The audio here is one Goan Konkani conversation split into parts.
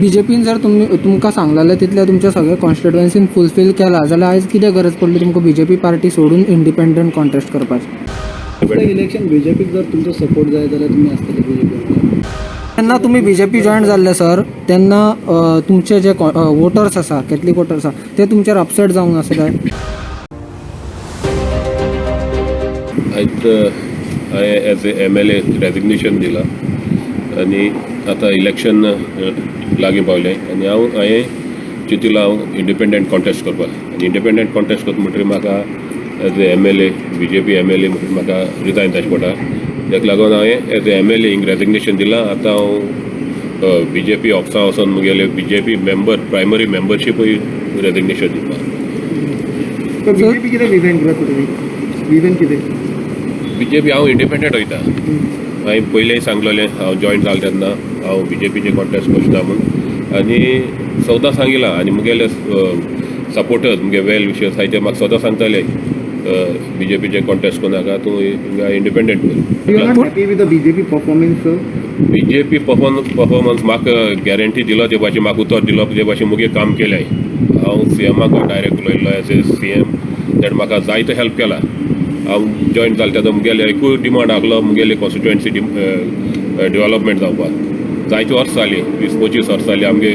बीजेपीन जर तुमी तुमकां सांगलेलें तितलें तुमच्या सगळ्या कॉन्स्टिट्युएन्सीन फुलफील केलां जाल्यार आयज कितें गरज पडली तुमकां बीजेपी पार्टी सोडून इंडिपेंडंट कॉन्टेस्ट करपाची? इलेक्शन बीजेपीक जर तुमचो सपोर्ट जाय जाल्यार तुमी आसतले बीजेपी? तेन्ना तुमी बीजेपी जॉयन जाल्ले सर, तेन्ना तुमचे जे वोटर्स आसा, कॅथलीक वोटर्स आसा, ते तुमचेर अपसेट जावंक नासले काय? आयज हांवें as a MLA resignation दिलां आनी आतां इलेक्शन लागीं पावलें आनी हांवें चिंतिलां हांव इंडिपेंडंट कॉन्टेस्ट करपाक. आनी इंडिपेंडंट कॉन्टेस्ट करता म्हणटकीर म्हाका as a MLA, BJP MLA म्हणटकीर म्हाका रिजायन जावचें पडटा. ताका लागून हांवें एज ए एमएलए हिंग रेजिग्नेशन दिलां. आतां हांव बीजेपी ऑफिसा वचोन मुगेले बीजेपी मेंबर प्रायमरी मेंबरशीपूय रेजिग्नेशन दिता. बीजेपी कितें रिजायन करता तुमी? रिजन कितें? बीजेपी हांव इंडिपेंडंट वयता. हांवें पयलें सांगलेलें, हांव जॉयन जालें तेन्ना हांव बीजेपीचे कॉन्टेस्ट करना म्हूण, आनी सदां सांगिलां. आनी मुगेले सपोर्टर्स, मुगे वेल विशर्स आसाय, ते म्हाका सदां सांगताले, बीजेपीचे कॉन्टेस्ट करनाका तूं, हिंगा इंडिपेंडंट You are कर. Not happy with the BJP performance, sir? BJP performance म्हाका गॅरंटी दिलो ते भाशेन, म्हाका उतर दिलो ते भाशेन मुगे काम केलें. हांव सीएमाक डायरेक्ट उलयल्लो एज ए सीएम, तेणें म्हाका जायतो हेल्प केला. हांव जॉयन जालें तेन्ना मुगेले एकूय डिमांड आसलो, मुगेले कॉन्स्टिट्युएन्सी डेवलपमेंट जावपाक. जायतीं वर्सां जालीं, 20-25 वर्सां जालीं, आमगे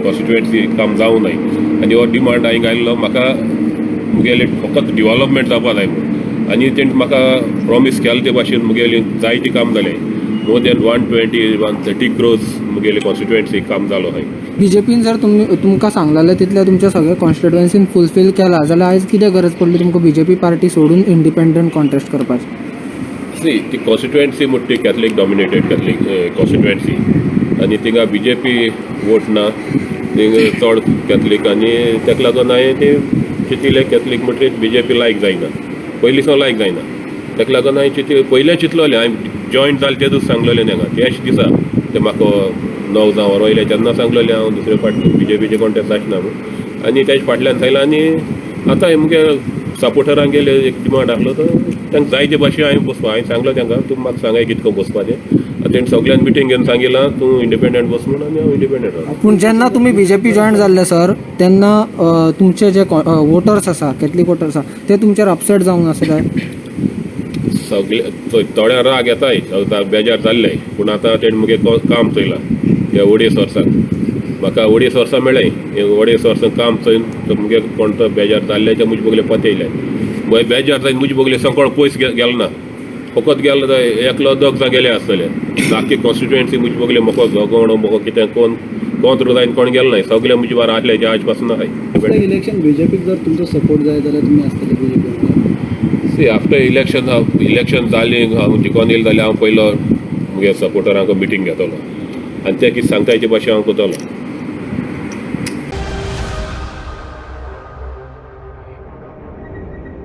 कॉन्स्टिट्युएन्सी काम जावं नाय. आनी हो डिमांड हांवें घायल्लो, म्हाका मुगेले फकत डेवलपमेंट जावपा जाय म्हूण. आनी तेणें म्हाका प्रॉमीस केलें ते भाशेन मुगेलें जायतें काम जालें. More than 120, 130 crores मुगेले कॉन्स्टिट्युएन्सी काम जालो हय. बीजेपीन जर तुमी तुमकां सांगलेलें तितलें तुमच्या सगळ्या कॉन्स्टिट्युएन्सीन फुलफील केलां जाल्यार आयज कितें गरज पडली तुमकां बीजेपी पार्टी सोडून इंडिपेंडंट कॉन्टेस्ट करपाची? सी, ती कॉन्स्टिट्युएन्सी म्हणटा ती कॅथलीक डॉमिनेटेड कॅथलीक कॉन्स्टिट्युएन्सी आनी थिंगा बीजेपी वोट ना. थिंगा चड कॅथलीक आनी ताका लागून हांवें ते चिंतिलें, कॅथलीक म्हणटकीर बीजेपी लायक जायना, पयलीं सावन लायक जायना. ताका लागून हांवें चिंती पयलें चिंतलोलें. हांवें जॉयन जालें तें सांगलेलें तांकां त्याच दिसा, ते म्हाका 9 जावं वयर तेन्ना सांगलेलें, हांव दुसरे फावट बीजेपीचे कॉन्टेस्ट जायना म्हूण. आनी तेज फाटल्यान सांगलें. आनी आतां मुगे सपोर्टरांक गेले एक डिमांड आसलो, तो तांकां जाय ते भाशेन हांवें बसपा. हांवें सांगलो तांकां, तूं म्हाका सांगाय कितको बसपाचें. आतां तेणें सगळ्यान मिटींग घेवन सांगिलां, तूं इंडिपेंडंट बस म्हूण, आनी हांव इंडिपेंडंट आसा. पूण जेन्ना तुमी बीजेपी जॉयन जाल्ले सर, तेन्ना तुमचे जे वोटर्स आसा, कॅथलीक वोटर्स आसा, ते तुमचेर अपसेट जावंक नासले काय? सगळे थोड्या राग येताय, बेजार जाल्ले, पूण आतां तेणें मुगे काम चोयलां. ह्या 2.5 वर्सांक म्हाका 2.5 वर्सां मेळ्ळें. हे 2.5 वर्सां काम चोयन तो मुगे कोण तो बेजार जाल्ले ते मुजे बगले पतयले. मागीर बेजार जायन मुजे बगले संकोळ पयस गेलो ना, फकत गेलो एकलो दोग जाण गेले आसतले. बाकी कॉन्स्टिट्युएन्सी मुजे बगले म्हाका झगडो म्हाका कितें कोण कोण जायन कोण गेलो ना, सगळे मुजे बार आसले, ते आज पासून आहाय. इलेक्शन बीजेपीक जर तुमचो सपोर्ट जाय जाल्यार तुमी आसतले BJP? C, after election, election जालीं, हांव जिखोन येयलें जाल्यार हांव पयलो मुगे सपोर्टरांक मिटींग घेतलो आनी ते कितें सांगता तेचे भाशेन हांव करतलो.